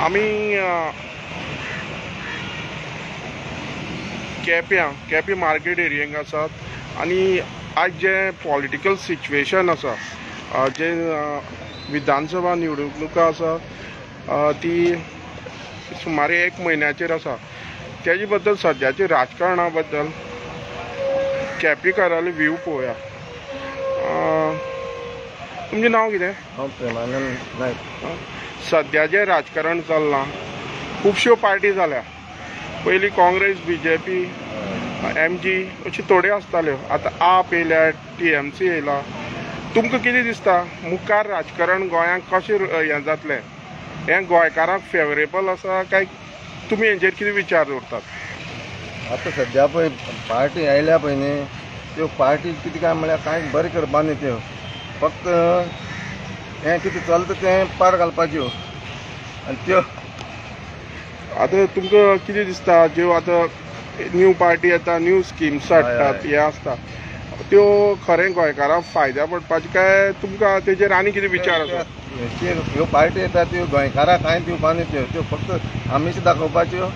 आमी केप्यां केपे मार्केट एरियेंत आसात आनी आज जें पॉलिटिकल सिच्युएशन आसा, जें विधानसभा निवडणुका आसा ती सुमारे एक म्हयन्याचेर आसा, तेजे बद्दल सद्याचे राजकारणा बद्दल केपेकाराले व्यू पळोवया. तुमचें नांव कितें? हांव प्रेमानंद नायक. सद्या जें राजकारण चल्लां, खुबश्यो पार्टी जाल्या. पयलीं काँग्रेस, बीजेपी, एमजी अशी थोड्यो आसताल्यो. आतां आप येयल्या, टीएमसी येयला. तुमकां कितें दिसता मुखार राजकारण गोंयांत कशें हें जातलें? हें गोंयकारांक फेवरेबल आसा काय तुमी हेंचेर कितें विचार दवरतात? आतां सद्या पळय पार्टी आयल्या पळय न्ही, त्यो पार्टी कितें काय म्हळ्यार कांय बरें करपा न्ही. त्यो फक्त हें कितें चलता तें पार घालपाच्यो. आनी त्यो आतां तुमकां कितें दिसता, ज्यो आतां न्यू पार्टी येता, न्यू स्किम्स हाडटात, हें आसता, त्यो खरें गोंयकारांक फायद्या पडपाचें काय तुमकां तेजेर आनी कितें विचार आसा? ह्यो पार्टी येता त्यो गोंयकारांक कांय दिवपा न्ही. त्यो त्यो फक्त आमीच दाखोवपाच्यो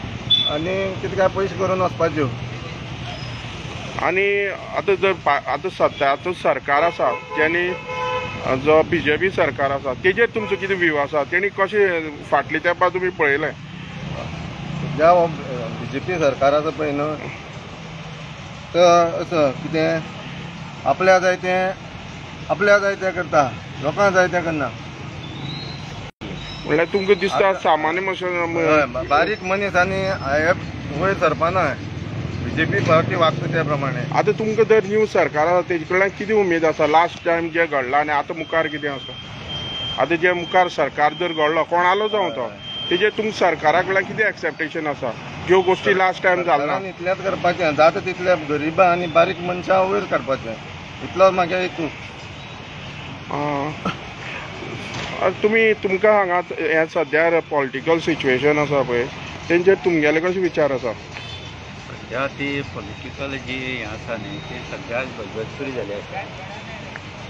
आनी कितें काय पयशे करून वचपाच्यो. आनी आतां जर आतां सद्या आतां सरकार आसा, जेणी जो बीजेपी सरकार आसा, तेजेर तुमचो कितें व्यू आसा? तेणी कशें फाटले तेंपार तुमी पळयलें? सद्या बीजेपी सरकार आसा पळय न्हू, तर असो कितें आपल्या जाय तें, आपल्या जाय तें करता, लोकांक जाय तें करना. म्हणल्यार तुमकां दिसता सामान्य मनशां, बारीक मनीस आनी वयर सरपाना बीजेपी पार्टी वागता त्या प्रमाणे. आतां तुमकां जर न्यू सरकार आसा तेजे कडल्यान कितें उमेद आसा? लास्ट टायम जें घडलां आनी आतां मुखार कितें आसा? आतां जें मुखार सरकार जर घडलो, कोणालो जावं तो, तेजेर तुमकां सरकारा कडल्यान कितें एक्सपेक्टेशन आसा? ज्यो गोश्टी लास्ट टायम जाल्ना इतल्याच करपाचें, जाता तितल्या गरिबां आनी बारीक मनशां वयर काडपाचें, इतलो म्हागे हेतू. तुमी तुमकां हांगा हें सद्या पॉलिटिकल सिच्युएशन आसा पळय, तेंचेर तुमगेले कशे विचार आसा? सद्या ती पॉलिटिकल जी हें आसा न्ही, ती सद्या बजबजपुरी जाली आसा.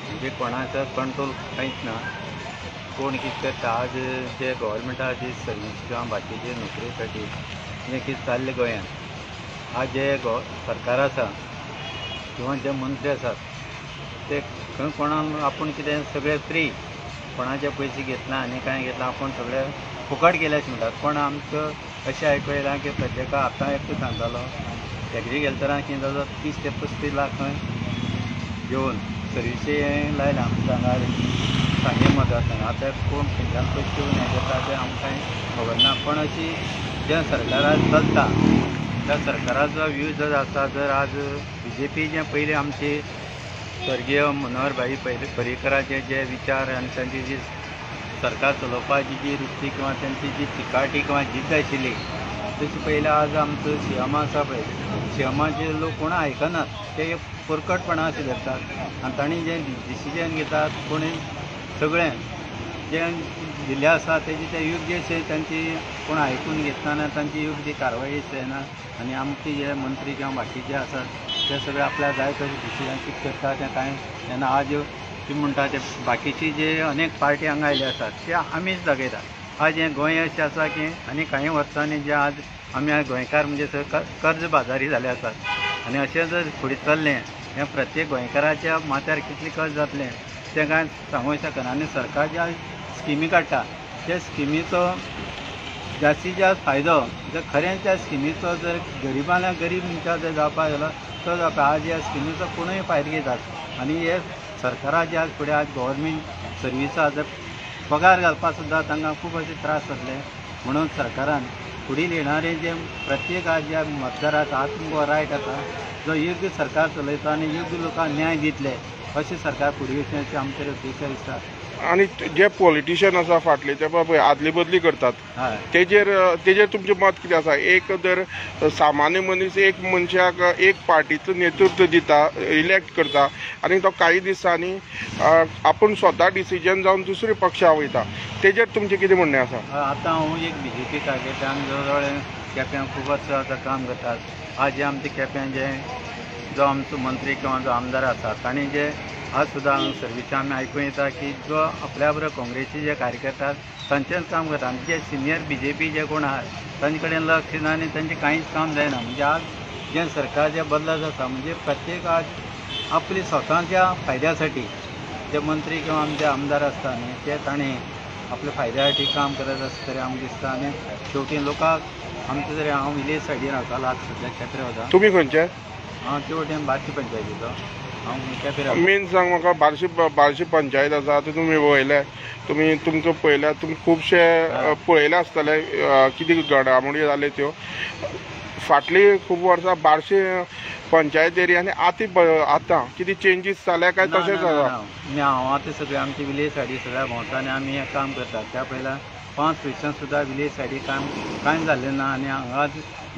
म्हणजे कोणाचो कंट्रोल कांयच ना, कोण कितें करता. आज जे गव्हर्मेंटाची सर्वीस किंवा बाकीचे नोकरे साठी जें कितें चल्लें गोंयांत, आज जे सरकार आसा किंवा जे मंत्री आसात ते खंय कोणाक आपूण कितें सगळें फ्री, कोणाचे पयशे घेतना आनी कांय घेतना, आपूण सगळें फुकट गेले अशें म्हणटात. पूण आमकां अशें आयकूं येयलां की प्रत्येका आतां एकटो सांगतालो एग्रीकल्चरान कितें जाता 30 ते 35 लाख खंय घेवन सर्विसी हें लायलां आमच्या हांगा सांगे मतदारसंघ. आतां कोण खंयच्यान पयशे घेवन हें करता तें आमकां खबर ना. पूण अशी जें सरकाराक चलता त्या सरकाराचो व्यू जर आसा, जर आज बीजेपी जें पयलीं आमची स्वर्गीय मनोहर भाई पर्रीकराचे जे विचार आनी तांची जी सरकार चलोवपाची जी वृत्ती किंवा तांची जी चिकाटी किंवा जिद्द आशिल्ली, तशी पयलीं आज आमचो सीएम आसा पळय, सीएमाचे लोक कोण आयकनात, ते एक पोरकटपणा अशें धरतात आनी तांणी जें डिसिजन घेतात कोणी सगळें जें दिल्लें आसा तेजी ते योग्य अशें तांची कोण आयकून घेतना ना, तांची योग्य कारवाई जायना. आनी आमचे जे मंत्री किंवा बाकीचे आसात ते सगळे आपल्याक जाय तशें डिसिजन कितें करता तें कांय तेन्ना. आज ती म्हणटा ते बाकीची जे अनेक पार्टी हांगा आयिल्ले आसात ते आमीच दाखयतात. आज हें गोंय अशें आसा की आनी कांय वर्सांनी जे आज आमी गोंयकार म्हणजे कर्ज बाजारी जाले आसात. आनी अशें जर फुडें चल्लें हें प्रत्येक गोंयकाराच्या माथ्यार कितलें कर्ज जातलें तें कांय सांगूंक शकना. आनी सरकार ज्या स्किमी काडटा त्या स्किमीचो जास्तीत जास्त फायदो जर खरेंच त्या स्किमीचो जर गरिबांना गरीब मनशां जर जावपाक जालो तो जावपा. आज ह्या स्किमीचो कोणूय फायदो घेतात. आनी हे सरकारा जे आज फुडें आज गव्हर्मेंट सर्विसा जर पगार घालपाक सुद्दां तांकां खूब अशे त्रास जातले. म्हणून सरकारान फुडें येणारे जे प्रत्येक आज ज्या मतदाराक आत्म रायट आसा, जो योग्य सरकार चलयता आनी योग्य लोकांक न्याय दितले अशें सरकार फुडें वचचें अशें आमचें अपेक्षा दिसता. आनी जे पॉलिटिशियन आसा फाटले ते पळय आदली बदली करतात, तेजेर तेजेर तुमचें मत कितें आसा? एक जर सामान्य मनीस एक मनशाक एक पार्टीचो नेतृत्व दिता, इलेक्ट करता आनी तो कांय दिसांनी आपूण स्वता डिसिजन जावन दुसरे पक्षा वयता, तेजेर तुमचें कितें म्हणणें आसा? आतां हांव एक बीजेपी कार्यकर्ता, आमी जवळ जवळ केप्यां खूब वर्सां आतां काम करतात. आज जे आमचे केप्यां जे जो आमचो मंत्री किंवा जो आमदार आसा तांणी जे आज सुद्दां हांगा सर्विसा आमी आयकूं येता की जो आपल्या बरोबर काँग्रेसी जे कार्यकर्ता तांचेंच काम करता आनी जे सिनियर बीजेपी जे कोण आहात तांचे कडेन लक्ष ना आनी तांचें कांयच काम जायना. म्हणजे आज जें सरकार जें बदलत आसा म्हणजे प्रत्येक आज आपली स्वताच्या फायद्यासाठी जे मंत्री किंवा आमचे आमदार आसता न्ही ते ताणें आपल्या फायद्यासाठी काम करत आसता तरी आमकां दिसता. आनी शेवटी लोकांक आमचे तरी हांव विलेज सायडीन रावतालो, आज सद्या केपें वता. तुमी खंयचे? हांव ते वटेन बार्शी पंचायतीचो. हांव केपें रावता. मेन सांग म्हाका, बार्शी पंचायत आसा आतां तुमी वयले, तुमी तुमकां पळयल्या, तुमी खुबशे पळयले आसतले कितें घडामोडी जाल्यो त्यो फाटली खूब वर्सां बार्शी पंचायत एरिया आनी आतां कितें चेंजीस जाल्या काय तशेंच आसा? हांव आतां सगळे आमचे विलेज सायडी सगळ्या भोंवता आनी आमी हें काम करतात. त्या पयल्या 5 वर्सां सुद्दां विलेज सायडी काम कांय जाल्लें ना. आनी हांगा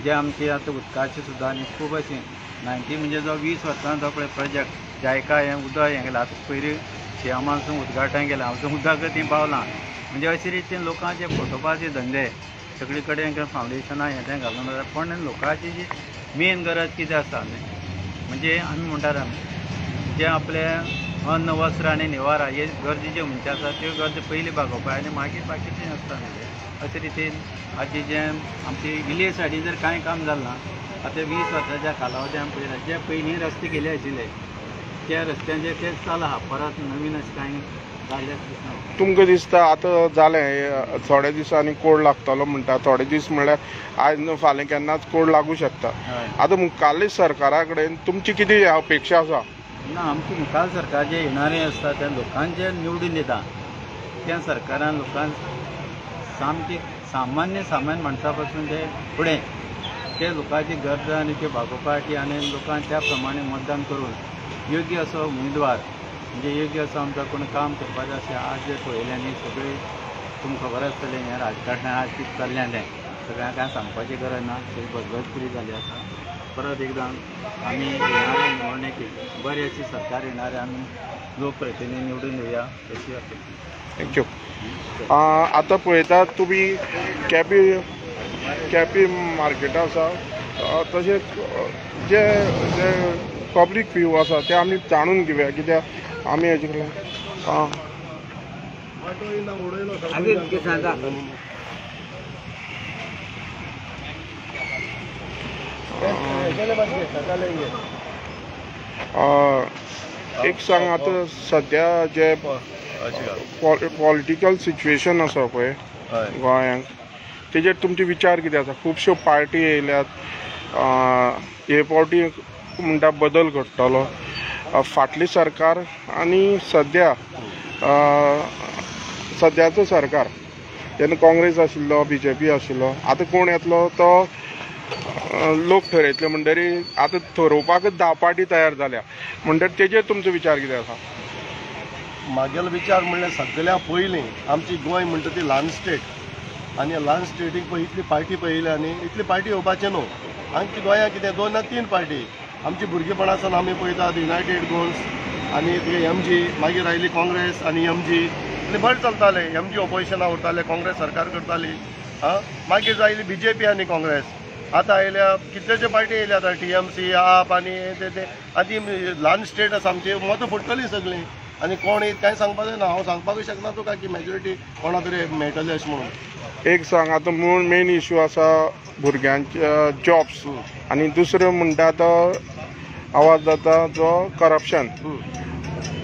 जे आमचे आतां उदकाचे सुद्दां आनी खूब अशें 90 म्हणजे जो 20 वर्सां जो पळय प्रोजेक्ट जायका हें उदक हें केलां. आतां पयलीं शियामासून उद्घाटन केलां, अजून उदक थंय पावलां. म्हणजे अशे रितीन लोकांचे फटोवपाचे धंदे सगळे कडेन फावंडेशनां हें तें घालून आसा. पण लोकांची जी मेन गरज कितें आसा न्ही म्हणजे आमी म्हणटात आमी जे आपले अन्न वस्त्र आनी निवारा हे गरजेचे म्हणचे आसा त्यो गरज पयली भागोवपाक आनी मागीर बाकीचें आसता न्ही. अशे रितीन आजी जें आमची विलेज सायडीन जर कांय काम जालें ना आतां 20 वर्साच्या कालावधी आमी पळयला जे पयलीं रस्ते केले आशिल्ले त्या रस्त्यांचेर तेच चालू आहा, परत नवीन अशें कांय जाल्लें दिसना. तुमकां दिसता आतां जालें थोड्या दिसांनी कोड लागतलो म्हणटा, थोडे दीस म्हणल्यार आयज न्हू फाल्यां केन्नाच कोड लागू शकता. आतां मुखाल्ले सरकारा कडेन तुमची कितें अपेक्षा आसा? ना, आमची मुखाल सरकार जे येणारे आसता त्या लोकांचे निवडून येता त्या सरकारान लोकांक सामकी सामान्य सामान्य माणसा पासून ते फुडें ते लोकांची गरज आनी त्यो भागोवपाची आनी लोकांक त्या प्रमाणे मतदान करून योग्य असो उमेदवार म्हणजे योग्य असो आमचो कोण काम करपाचें अशें आज जे पळयलें न्ही सगळें तुमकां खबर आसतलें हें राजकारणां आज कितें चल्लें तें सगळ्यांक कांय सांगपाची गरज ना. सगळी बदबदपुरी जाल्ली आसा. परत एकदां आमी येणारे निवडणुकेक बरी अशी सरकार येणारे आमी लोकप्रतिनिधी निवडून दिवया अशी अपेक्षा. Thank you. आतां पळयतात तुमी केपी केपी मार्केटां आसा, तशेंच जे जे पब्लीक व्यू आसा ते आमी जाणून घेवया कित्याक आमी हेजे कडल्यान एक सांग आतां सद्या जे पॉलिटिकल सिच्युएशन आसा पळय गोंयांत तेजेर तुमचे विचार कितें आसा? खुबश्यो पार्टी येयल्यात, हे पावटी म्हणटा बदल घडटलो, फाटली सरकार आनी सद्या सद्याचो सरकार जेन्ना काँग्रेस आशिल्लो बीजेपी आशिल्लो आतां कोण येतलो तो लोक ठरयतले म्हणटरी आतां थरोवपाकच 10 पार्टी तयार जाल्या म्हणटरी तेजेर तुमचो विचार कितें आसा? मागेलो विचार म्हणल्यार सगळ्या पयलीं आमची गोंय म्हणटा ती ल्हान स्टेट आनी ल्हान स्टेटीक पळय इतली पार्टी पळयल्या न्ही, इतली पार्टी येवपाचें न्हू. आमची गोंयांत कितें 2 ना 3 पार्टी. आमची भुरगेपणासान आमी पळयतात युनायटेड गोन्स आनी ते एम जी, मागीर आयली काँग्रेस आनी एम जी आनी बरें चलतालें. एम जी ऑपोजिशनां उरतालें, काँग्रेस सरकार करताली. आं, मागीर आयली बी जे पी आनी काँग्रेस. आतां आयल्या कितलेश्यो पार्टी येयल्या आतां टी एम सी, आप आनी ते आनी ल्हान स्टेट आसा आमची, मतां फुट्टलीं सगळीं आनी कोण येत कांय सांगपाक जायना. हांव सांगपाकूय शकना तुका की मेजॉरिटी कोणा तरी मेळटली अशें म्हणून. एक सांग आतां मूळ मेन इशू आसा भुरग्यांचे जॉब्स आनी दुसरें म्हणटा तो आवाज जाता जो करप्शन.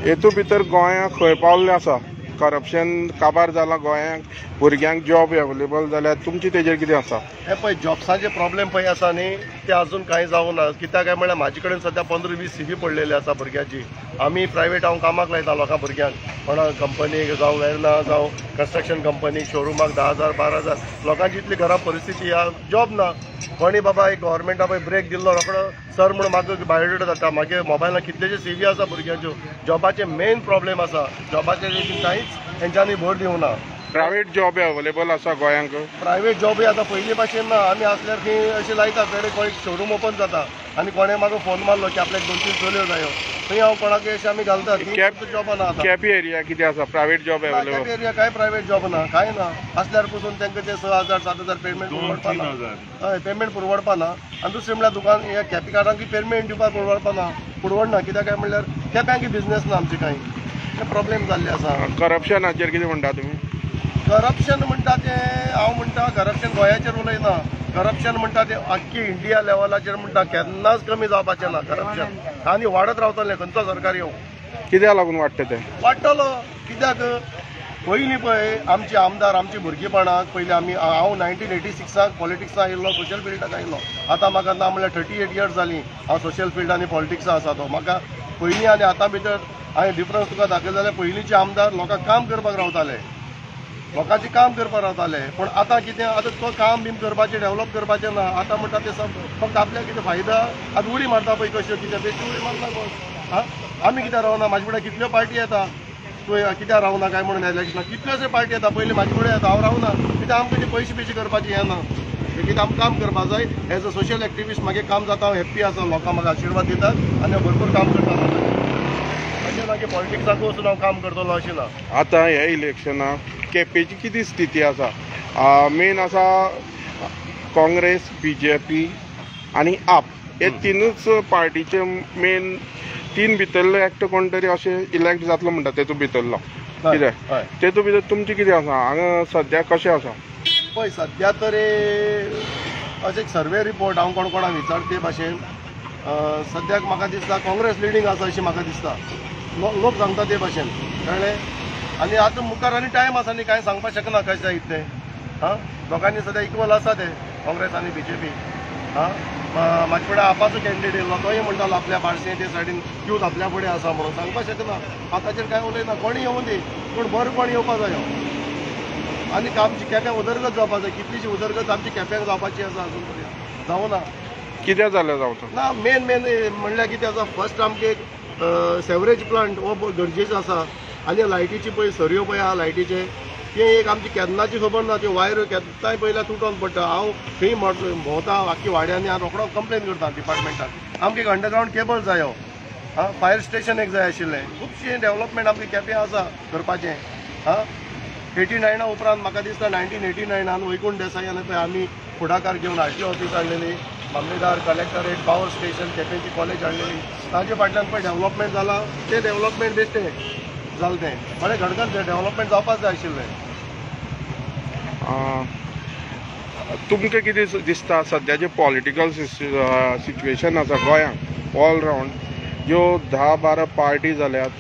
हेतू भितर गोंयांत खंय पावल्लें आसा करप्शन काबार जालां गोंयांत, भुरग्यांक जॉब अवेलेबल जाल्यार तुमची तेजेर कितें आसा? हे पळय जॉब्साचे प्रॉब्लेम पळय आसा न्ही ते अजून कांय जावं ना. कित्याक काय म्हणल्यार म्हाजे कडेन सद्या 15-20 सी व्ही पडलेले आसा भुरग्याची. आमी प्रायवेट हांव कामाक लायता लोकां भुरग्यांक, कोणा कंपनीक जावं वेर्ना जावं कन्स्ट्रक्शन कंपनीक शोरुमाक 10,000 12,000 लोकांची इतली घरा परिस्थिती आहा, जॉब ना. कोणी बाबा एक गव्हर्मेंटा पळय ब्रेक दिल्लो रोकडो सर म्हणून म्हाका बायोडेटा जाता. मागीर मोबायलान कितलेशे सी व्ही आसा भुरग्यांच्यो. जॉबाचे मेन प्रॉब्लेम आसा, जॉबाचे कांयच हेंच्यांनी भर दिवना. प्रायवेट जॉब अवेलेबल आसा गोंयांक? प्रायवेट जॉबूय आतां पयलीं भाशेन ना. आमी आसल्यार थंय अशें लायता कडेन कोण शोरूम ओपन जाता आनी कोणें म्हाका फोन मारलो की आपल्याक 2-3 चलयो जायो, थंय हांव कोणाक अशें आमी घालतात. जॉब ना आतां. केपी एरिया कितें आसा private job available? KP area कांय प्रायवेट जॉब ना, कांय ना. आसल्यार पसून तांकां ते 6,000 7,000 पेमेंट पुरवडपा ना. हय, पेमेंट पुरवडपा ना. आनी दुसरें म्हणल्यार दुकान ह्या केपी कारांक पेमेंट दिवपाक पुरवडपा ना. पुरवण ना. कित्याक काय म्हणल्यार केप्यांक बिझनेस ना आमचे, कांय ते प्रॉब्लेम जाल्ले आसा. करप्शनाचेर कितें म्हणटा तुमी? करप्शन म्हणटा तें हांव म्हणटा करप्शन गोंयाचेर उलयना, करप्शन म्हणटा तें आख्खी इंडिया लेवलाचेर म्हणटा, केन्नाच कमी जावपाचें ना करप्शन, आनी वाडत रावतलें खंयचो सरकार येवं. कित्याक लागून वाडटा तें? वाडटलो कित्याक पयलीं पळय आमचे आमदार आमची भुरगेपणाक पयलीं आमी, हांव 1986 पॉलिटिक्साक आयिल्लो, सोशल फिल्डाक आयिल्लो. आतां म्हाका ना म्हणल्यार 38 इयर्स जालीं हांव सोशल फिल्ड आनी पॉलिटिक्सा आसा. तो म्हाका पयलीं आनी आतां भितर हांवें डिफरन्स तुका दाखयलो जाल्यार पयलींचे आमदार लोकांक काम करपाक रावताले, लोकांचें काम करपाक रावताले. पूण आतां कितें, आतां तो काम बीम करपाचें डेवलप करपाचें ना. आतां म्हणटा तें फक्त आपल्याक कितें फायदा. आतां उडी मारता पळय कश्यो कितें बेश्टी उडी मारता कोण. आं आमी कित्याक रावना, म्हाजे फुडें कितल्यो पार्टी येता, तुवें कित्याक रावना काय म्हणून इलेक्शनाक कितल्योश्यो पार्टी येता, पयलीं म्हाजे फुडें येता, हांव रावना कित्याक आमकां ते पयशे बियशे करपाचें हें ना, कित्याक आमकां काम करपाक जाय. एज अ सोशल एक्टिविस्ट मागीर काम जाता, हांव हॅप्पी आसा, लोकां म्हाका आशिर्वाद दितात आनी हांव भरपूर काम करता. अशें ना की पॉलिटिक्साक वचून हांव काम करतलो अशें ना. आतां ह्या इलेक्शनाक केपेंची कितें स्थिती आसा? मेन आसा काँग्रेस, बीजेपी आनी आप, हे तिनूच पार्टीचे मेन तीन भितरलो एकटो कोण तरी अशें इलेक्ट जातलो म्हणटा तेतूंत भितरलो कितें, तेतूंत भितर तुमचें कितें आसा हांगा सद्या कशें आसा? पळय सद्या तरी अशें सर्वे रिपोर्ट हांव कोण कोणाक विचारता ते भाशेन सद्याक म्हाका दिसता काँग्रेस लिडींग आसा अशें म्हाका दिसता, लोक सांगता ते भाशेन, कळ्ळें. आनी आतां मुखार आनी टायम आसा न्ही, कांय सांगपाक शकना कशें जायत तें. आं लोकांनी सद्या इक्वल आसा ते काँग्रेस आनी बीजेपी. आं म्हाजे फुडें आपाचो कॅन्डिडेट येयलो, तोय म्हणटालो आपल्या बार्से ते सायडीन यूथ आपल्या फुडें आसा म्हणून. सांगपाक शकना आतांचेर कांय उलयना, कोणी येवं दी पूण बरो कोण येवपा जायो. आनी आमची केप्यां उदरगत जावपा जाय, कितलीशी उदरगत आमची केप्यांक जावपाची आसा अजून पर्यंत जावना. कित्याक जालें जावचो ना? मेन मेन म्हणल्यार कितें आसा, फर्स्ट आमगे एक सेवरेज प्लांट हो गरजेचो आसा. आनी लायटीची पळय सरयो पळय आहा लायटीचे, ते एक आमची केन्नाची खबर ना, त्यो वायर केन्नाय पयल्यार तुटोन पडटा. हांव खंय भोंवता आख्खी वाड्यांनी, हांव रोखडो कंप्लेन करता डिपार्टमेंटाक, आमकां एक अंडरग्रावंड केबल जायो, आं फायर स्टेशन एक जाय आशिल्लें. खुबशें डेवलपमेंट आमकां केप्यां आसा करपाचें. आं 89 उपरांत म्हाका दिसता 1989 वैकुंठ देसाई आनी पळय आमी फुडाकार घेवन आरटीओ ऑफीस हाडलेली, मामलेदार, कलेक्टरेट, पावर स्टेशन, केपेंची कॉलेज हाडलेली. ताजे फाटल्यान पळय डेवलपमेंट जालां, तें डेवलपमेंट बेश्टें जालें, तें बरें घडघड डेवलपमेंट जावपाक जाय आशिल्लें. तुमकां कितें दिसता सद्या जें पॉलिटिकल सिच्युएशन आसा गोंयांत ऑल रावंड, ज्यो 10-12 पार्टी जाल्यात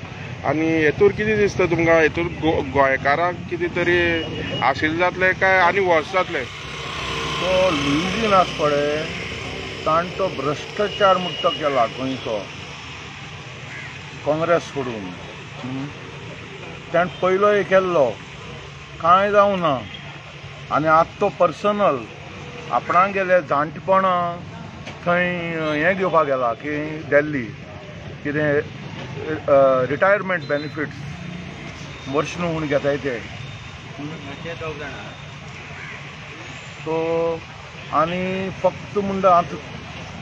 आनी हेतूर कितें दिसता तुमकां? हेतूर गोंयकारांक कितें तरी हासील जातलें काय आनी वर्स जातलें? तो लुईजीन आसा पळय, ताणें तो भ्रश्टाचार म्हणटा केला गोंयचो काँग्रेस सोडून. ताणें पयलो केल्लो कांय जावं ना, आनी आतां तो पर्सनल आपणाक गेले जाणटेपणां थंय हें घेवपाक गेला की दिल्ली कितें रिटायरमेंट बेनिफिट्स वर्ष न्हू म्हूण घेताय ते. सो आनी फक्त म्हणटा आतां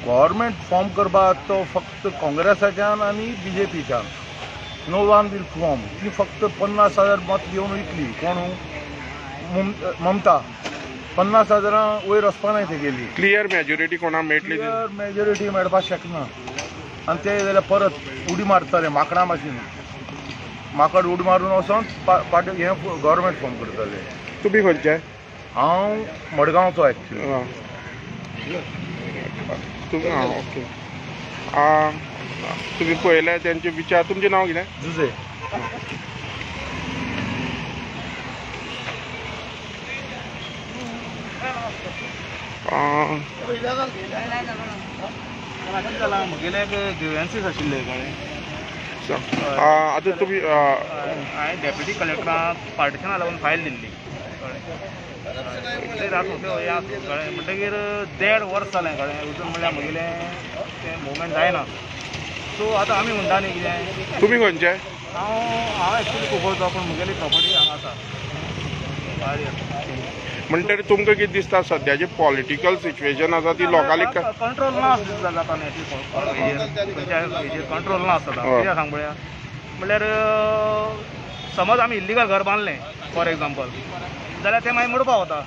गव्हर्मेंट फॉर्म करपाक तो फक्त काँग्रेसाच्यान आनी बीजेपीच्यान, नो वन will form. ती फक्त 50,000 मत घेवन वयतली. कोण? ममता. 50,000 वयर वचपा नाय तेगेली. क्लियर मेजॉरिटी कोणाक मेळटली? क्लियर मेजॉरिटी मेळपाक शकना. आनी ते जाल्यार परत उडी मारतले माकडां भाशेन, माकड उडी मारून वचोन पाट हें गव्हर्मेंट फॉर्म करतले. तुमी खंयचे? हांव मडगांवचो एक्चुअली. ओके, तुमी पळयले तेंचे विचार. तुमचें नांव कितें? जुजे. म्हगेले एक ग्रिव्हन्सीस आशिल्ले, कळ्ळें. आतां तुमी हांवें डेप्युटी कलेक्टराक पार्टिशना लागून फायल दिल्ली, कळ्ळें. कळ्ळें म्हणटगीर 1.5 वर्स जालें, कळ्ळें, अजून म्हणल्यार म्हगेलें तें मुवमेंट जायना. सो आतां आमी म्हणटा न्ही कितें. तुमी खंयचे? हांव एक्चुअली कुंकळचो, पूण म्हगेली प्रॉपर्टी हांगा आसा. म्हणटकीर तुमकां कितें दिसता सद्या जें पॉलिटिकल सिच्युएशन आसा ती लोकांक कंट्रोल ना दिसता जाता न्ही, खंयच्या कंट्रोल ना आसता. कित्याक सांग पळया, म्हणल्यार समज आमी इल्लिगल घर बांदलें फॉर एग्जाम्पल, जाल्यार तें मागीर मोडपा वता.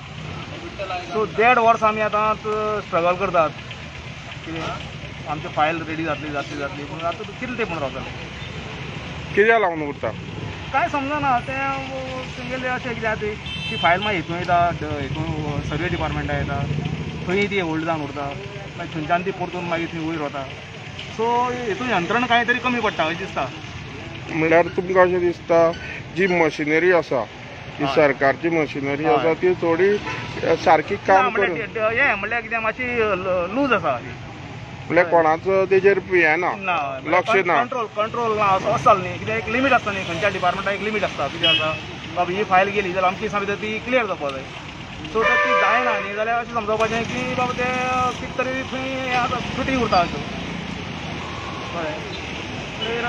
सो 1.5 वर्स आमी आतां स्ट्रगल करतात कितें. आमचे फायल रेडी जातली जातली जातली, पूण आतां कितले तेंप म्हणून रावतले, कित्याक लागून उरता कांय समजना. तें तेंगेलें अशें कितें आसा ती फायल मागीर हितून येता, हितून सर्वे डिपार्टमेंटा येता, थंय ती होल्ड जावन उरता, मागीर थंयच्यान ती परतून मागीर थंय वयर वता. सो हितून यंत्रणा कांय तरी कमी पडटा अशें दिसता. म्हणल्यार तुमकां अशें दिसता जी मशिनरी आसा ती सरकारची मशिनरी आसा ती थोडी सारकी काम करून हें म्हणल्यार कितें मातशी लूज आसा, म्हणल्यार कोणाचो तेजेर हें ना, लक्ष ना, कंट्रोल कंट्रोल ना, असो जालें न्ही. कित्याक एक लिमीट आसता न्ही, खंयच्या डिपार्टमेंटाक एक लिमीट आसता. कितें आसा बाबा ही फायल गेली जाल्यार आमची दिसा भितर ती क्लियर जावपा जाय. सो तर ती जायना न्ही जाल्यार अशें समजोवपाचें की बाबा तें कितें तरी थंय आतां त्रुटी उरता अश्यो. कळ्ळें? मागीर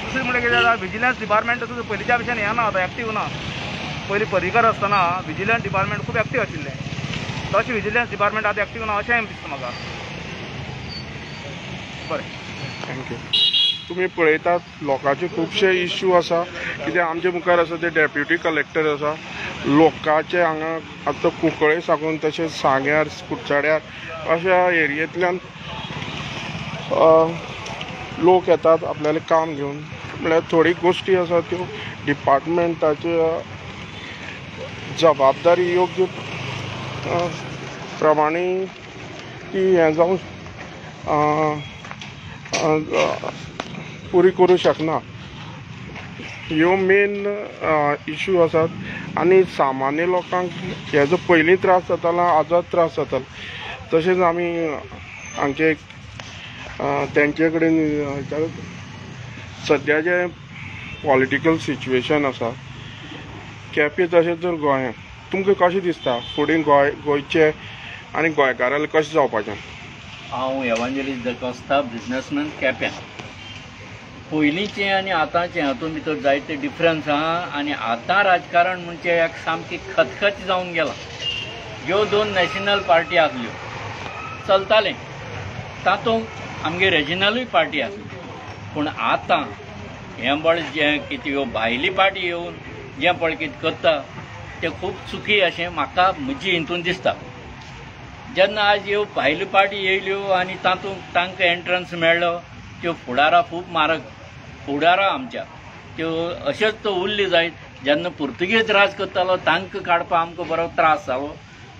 दुसरें म्हणल्यार कितें जाता, विजिलन्स डिपार्टमेंट सुद्दां पयलींच्या भशेन हें ना, आतां एक्टीव ना. पयलीं पर्रीकर आसतना विजिलन्स डिपार्टमेंट खूब एक्टीव आशिल्लें, तशें विजिलन्स डिपार्टमेंट आतां एक्टीव ना अशें दिसता म्हाका. बरें, thank you. तुमी पळयतात लोकांचे खुबशे इश्यू आसा, कित्याक आमचे मुखार आसा ते डेप्युटी कलेक्टर आसा. लोकांचे हांगा आतां कुंकळे साकून तशेंच सांग्यार कुडचड्यार अशा एरियेंतल्यान लोक येतात आपल्याले काम घेवन. म्हणल्यार थोडी गोश्टी आसा त्यो डिपार्टमेंटाचे जबाबदारी योग्य प्रमाणे ती हें जावं पुरी करूं शकना. ह्यो मेन इश्यू आसात आनी सामान्य लोकांक हेजो पयलीं त्रास जातालो, आजच त्रास जातालो. तशेंच आमी हांचे तेंचे कडेन सद्या जें पॉलिटिकल सिच्युएशन आसा केपें तशेंच जर गोंयांत तुमकां कशें दिसता फुडें गोंय गोंयचें आनी गोंयकारांक कशें जावपाचें? हांव एवांजेलिस्ट दकोस्ता, बिजनसमॅन, केप्यां. पयलींचें आनी आतांचें हातूंत भितर जायते डिफरन्स आहा आनी आतां राजकारण म्हणजे एक सामकी खतखत जावन गेलां. ज्यो दोन नॅशनल पार्टी आसल्यो चलतालें, तातूंत आमगे रिजनलूय पार्टी आसली, पूण आतां हें बळ जें कितें ह्यो भायली पार्टी येवन जें पळय कितें करता तें खूब चुकी अशें म्हाका म्हजी हितून दिसता. जेन्ना आज ह्यो भायल्यो पार्टी येयल्यो आनी तातूंत तांकां एंट्रन्स मेळ्ळो, त्यो फुडारा खूब मारक फुडारा आमच्या त्यो अशेंच तो उरली जायत. जेन्ना पुर्तुगेज राज करतालो तांकां काडपाक आमकां बरो त्रास जालो,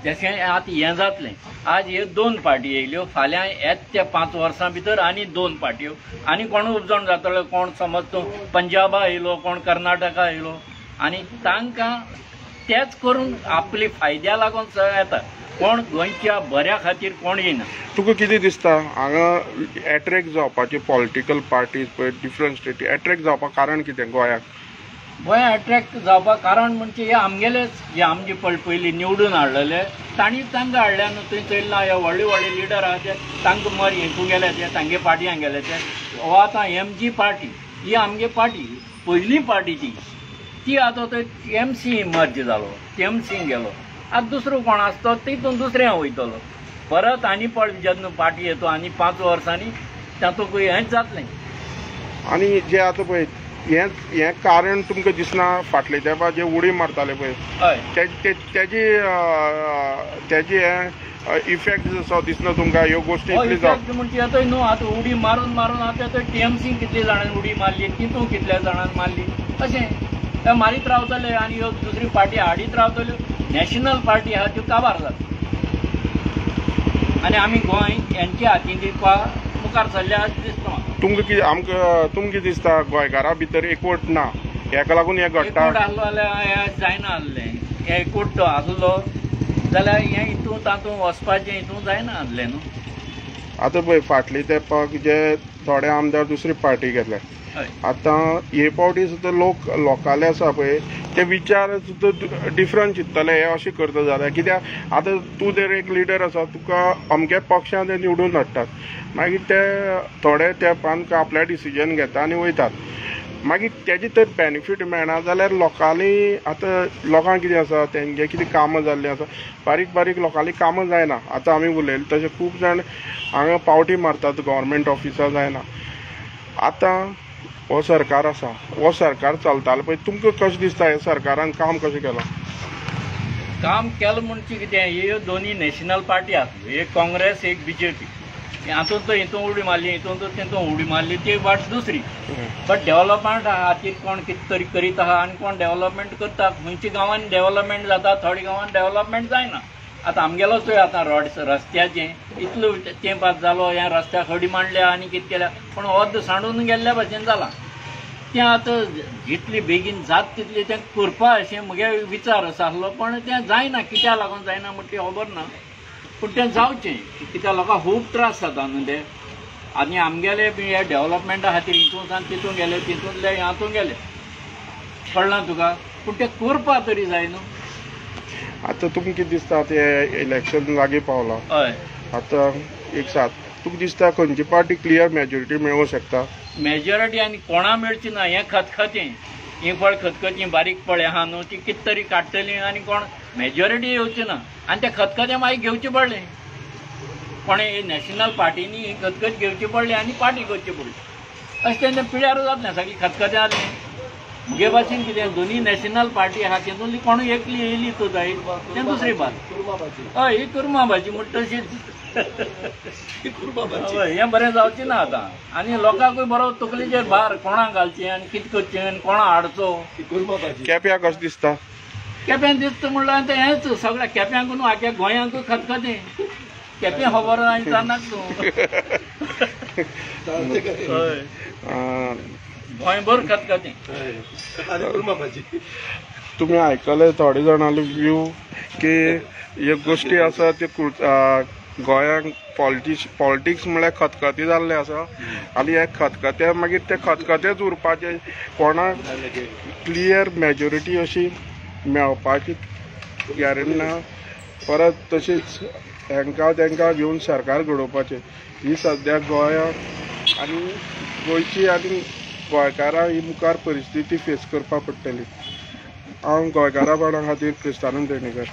तशें आतां हें जातलें. आज ह्यो दोन पार्टी येयल्यो, फाल्यां येत त्या 5 वर्सां भितर आनी 2 पार्टयो आनी कोण उपजण जातलो, कोण समज तूं पंजाबा येयलो, कोण कर्नाटका येयलो, आनी तांकां तेच करून आपली फायद्या लागून येता, कोण गोंयच्या बऱ्या खातीर कोण येयना. तुका कितें दिसता हांगा एट्रेक्ट जावपाची पॉलिटिकल पार्टीज पळय डिफरंट स्टेटी एट्रेक्ट जावपाक कारण कितें गोंयाक? गोंया एट्रेक्ट जावपाक कारण म्हणजे हे आमगेलेच जे आमचे पयलीं निवडून हाडलेले तांणी तांकां हाडल्या न्हू. थंय चोयला हे व्हडले व्हडले लिडर आहा ते तांकां मर हेतूं गेले ते तांगे पार्टयां गेले ते. हो आतां एम जी पार्टी ही आमगे पार्टी पयली पार्टी ती ती आतां थंय एम सी मर्ज जालो, एम सी गेलो, आतां दुसरो कोण आसतो तितून दुसऱ्या वयतलो परत आनी पळय जेन्ना पार्टी येतो आनी 5 वर्सांनी तातूंत हेंच जातलें. आनी जे आतां पळय हें हें कारण तुमकां दिसना फाटले तेंपार जे उडी मारताले पळय हय तेजी तेजी हें इफेक्ट जसो दिसना तुमकां ह्यो गोश्टी इतली इफेक्ट म्हणजे आतां न्हू आतां उडी मारून मारून आतां टीएमसी कितले जाणांनी उडी मारली, तितून कितल्या जाणांनी मारली, अशें ते मारीत रावतले आनी ह्यो दुसरी पार्टी हाडीत रावतल्यो. नॅशनल पार्टी आहा त्यो काबार जाता आनी आमी गोंय हेंच्या हातीन दिवपा मुखार सरल्या अशें दिसता म्हाका. तुमकां कितें आमकां तुमकां कितें दिसता गोंयकारां भितर एकवट ना हेका लागून हें घडटा? एकवट आसलो जाल्यार हें जायना आसलें, एकवट तो आसलो जाल्यार हें हितून तातूंत वचपाचें हितून जायना आसलें न्हू. आतां पळय फाटले तेंपाक जे थोडे आमदार दुसरी पार्टी गेले, आतां हे पावटी सुद्दां लोक लोकाले आसा पळय ते विचार सुद्दां डिफरंट चिंततले हे अशें करता जाल्यार कित्याक आतां तूं जर एक लिडर आसा तुका अमक्या पक्षान ते निवडून हाडटात, मागीर ते थोडे तेंपान आपल्या डिसिजन घेता आनी वयतात, मागीर तेजे तर बेनिफीट मेळना जाल्यार लोकांनी आतां लोकांक कितें आसा तेंगे कितें कामां जाल्लीं आसा बारीक बारीक लोकांली कामां जायना. आतां आमी उलयले तशें खूब जाण हांगा पावटी मारतात गव्हर्मेंट ऑफिसां जायना. आतां हो सरकार आसा, हो सरकार चलतालो पळय तुमकां कशें दिसता हे सरकारान काम कशें केलां? काम केलां म्हणजे कितें, ह्यो दोनी नॅशनल पार्टी आसल्यो, एक काँग्रेस एक बीजेपी. हातूंत तो हितून उडी मारली, हितून तो तितून उडी मारली, ती वाट दुसरी. बट डेव्हलपमेंट खातीर कोण कितें तरी करीत आहा आनी कोण डेव्हलपमेंट करता. खंयच्या गांवांनी डेव्हलपमेंट जाता, थोड्या गांवांनी डेव्हलपमेंट जायना. आतां आमगेलोच आतां रोड रस्त्याचें इतलो तेंप आतां जालो, ह्या रस्त्याक खडी मांडल्या आनी कितें केल्या, पूण अर्द सांडून गेल्ल्या भशेन जालां. तें आतां जितली बेगीन जाता तितली तें करपा अशें म्हगे विचार आसा आसलो, पण तें जायना. कित्याक लागून जायना म्हण ती खबर ना, पूण तें जावचें. कित्याक लोकांक खूब त्रास जाता न्हू ते. आनी आमगेले बी हे डेव्हलपमेंटा खातीर हितून सावन तितून गेले, तितूंतले हातून गेले, कळ्ळां तुका. पूण तें करपा तरी जाय न्हू. आतां तुमकां कितें दिसता, ते इलेक्शन लागीं पावलां, हय, आतां एक सात, तुका दिसता खंयची पार्टी क्लियर मेजॉरिटी मेळोवंक शकता? मेजॉरिटी आनी कोणा मेळची ना, हें खतखतें, ही पळ खतखतीं बारीक पळय आहा न्हू, ती कितें तरी काडटली आनी कोण मेजॉरिटी येवची ना. आनी तें खतखतें मागीर घेवचें पडलें कोणें, नॅशनल पार्टींनी ही खतखत घेवची पडली आनी पार्टी करची पडली. अशें तेंचें पिळ्यार जातलें सगळीं खतखतें जालें. म्हगे भाशेन कितें दोनी नॅशनल पार्टी आहा तेतूंतली कोणूय एकली येयली तो जाय, तें दुसरी बात. हय, ही कुर्मा भाजी म्हणटा तशीच. हय, हें बरें जावचें ना आतां. आनी लोकांकूय बरो तकलेचेर भार, कोणाक घालचें आनी कितें करचें आनी कोणा हाडचो. केप्यां कशें दिसता? केप्यां दिसता म्हणल्यार आतां हेंच सगळ्या केप्यांक न्हू, आख्या गोंयांकूय खतखतें. केपें खबर ना विचारनाका तूं. हय, गोंयभर खतखतें. तुमी आयकले थोडे जाणांले व्यू की ह्यो गोश्टी आसा त्यो गोंयांक पॉलिटिक्स म्हळ्यार खतखतें जाल्लें आसा आनी हे खतखते मागीर ते खतखतेच उरपाचे, कोणाक क्लियर मेजॉरिटी अशी मेळपाची गॅरंटी ना. परत तशीच हेंकां तेंकां घेवन सरकार घडोवपाचें ही सद्या गोंयांक आनी गोंयची आनी गोंयकारां ही मुखार परिस्थिती फेस करपाक पडटली. हांव गोंयकारां खातीर क्रिस्तानंद पेडणेकर.